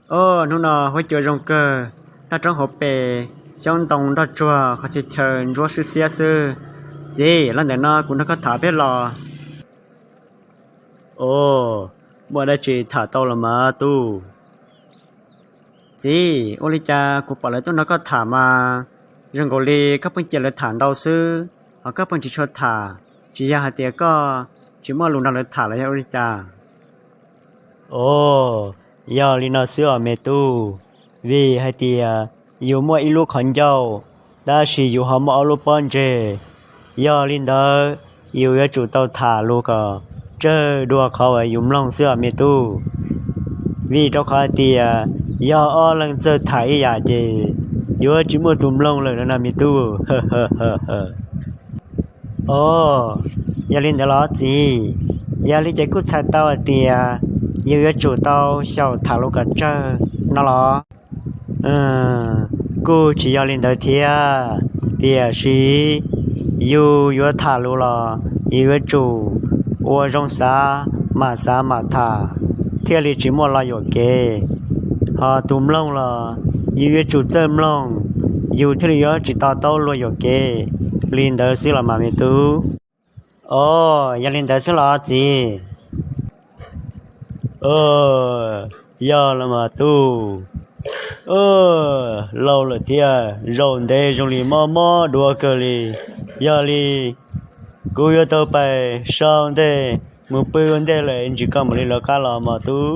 Hnub no huab cua zoo kawg, toj roob hauv pes, xyoob ntoo nroj tsuag, qhov txhia chaw ntsuab swb xiab xwb. Txiv, los ntawm no kuv nrog koj tham peb los. Os, muaj dab tsi tham tau los mas tub? Txiv, ua li cas kuv pom lawv tuaj nrog koj tham mas zoo nkaus li koj pheej cia lawv tham ntau xwb, ho koj pheej tsis tshua tham, tsis yog hais tias koj tsis muaj lus nrog lawv tham los yog ua li cas? Os, yog li no xwb os me tub, vim hais tias yus muaj ib lub qhov ncauj, tab sis yus ho muaj ob lub pob ntseg. Yog li ntawd, yus yuav tsum tau tham lus kom tsawg dua qhov uas yus mloog xwb os me tub. Vim rau qhov hais tias yog ob leeg txawj tham ib yam ces yuav tsis muaj tus mloog lawm no no me tub. Os, yog li ntawd los txiv, yog li ces kuj txhais tau hais tias yus yuav tsum tau xyaum tham lus kom tsawg no los? Kuj tsis yog li ntawd thiab, tiam sis yus yuav tham lus los yus yuav tsum ua zoo xav, mam xav mam tham, thiaj li tsis muaj lo yuam kev. Ho tus mloog los yus yuav tsum txawj mloog, yus thiaj li yuav tsis to taub luag yuam kev. Li ntawd xwb los mas me tub. Os, yog li ntawd xwb los txiv? Yog los mas tub. Laus lawm thiab, zaum ntev zoo li mob mob duav kawg li. Yog li kuv yuav tau pais sau ntej mus pw ua ntej lawm, ntsis koj mam li lawv qab los mos tub.